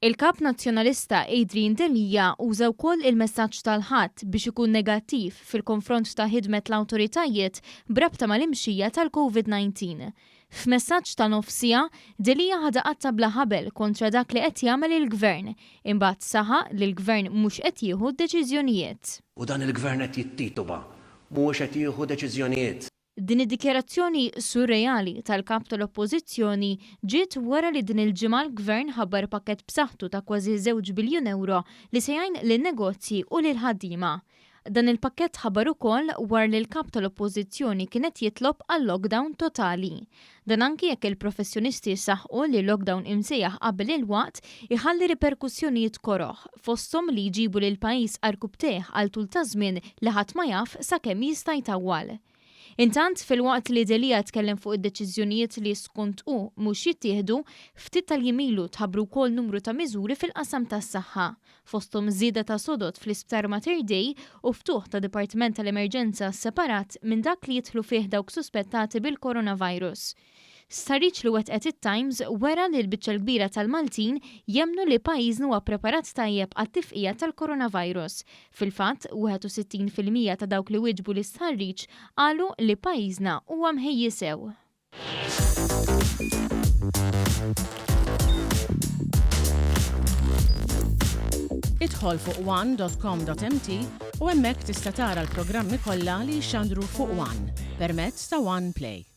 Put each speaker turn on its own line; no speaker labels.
Il-Kap Nazzjonalista Adrian Delia uża wkoll il-messaġġ tal-Ħadd biex ikun negattiv fil-konfront ta' ħidmet l-awtoritajiet b'rabta mal-imxija tal-Covid 19. F'messaġġ ta' nofs siegħa, Delia ħadha qatta' bla ħabel kontra dak li qed jagħmel il-Gvern, imbagħad saħaq li l-Gvern mhux qed jieħu deċiżjonijiet.
U dan il-Gvern qed jittituba, mhuwiex qed jieħu deċiżjonijiet.
Din id-dikjarazzjoni surreali tal-Kap tal-Oppożizzjoni ġiet wara li din il-ġimgħa l-Gvern ħabbar pakkett b'saħħtu ta' kważi żewġ biljun ewro li se jgħin lin-negozji u lill-ħaddiema. Dan il-pakkett tħabbar ukoll wara li l-Kap tal-Oppożizzjoni kien qed jitlob għal lockdown totali. Dan anki jekk il-professjonisti saħqu li lockdown imsejjaħ qabel il-waqt iħalli riperkussjonijiet koroh, fosthom li jġibu lill-pajjiż għarkupptejh għal tul ta' żmien li ħadd ma jaf sakemm jista' jtawwal. Intant, filwaqt li Delia tkellem fuq id-deċiżjonijiet li skont hu mhux jittieħdu, ftit tal-jiem ilu tħabbru wkoll numru ta' miżuri fil-qasam tas-saħħa, fosthom żieda ta' sodod fl-Isptar Mater Dei u ftuħ ta' dipartiment tal-emerġenza separat minn dak li jidħlu fih dawk suspettati bil-coronavirus. Stħarriġ li wettqet it-Times wera li l-biċċa l-kbira tal-Maltin jemmnu li pajjiżna huwa ppreparat tajjeb għat-tifqigħa tal-coronavirus. Fil-fatt, 61% ta' dawk li wieġbu l-istħarriġ qalu li pajjiżna huwa mħejji sew.
Idħol fuq one dot com dot mt u hemmhekk tista' tara l-programmi kollha li jixxandru fuq one permezz ta' One Play.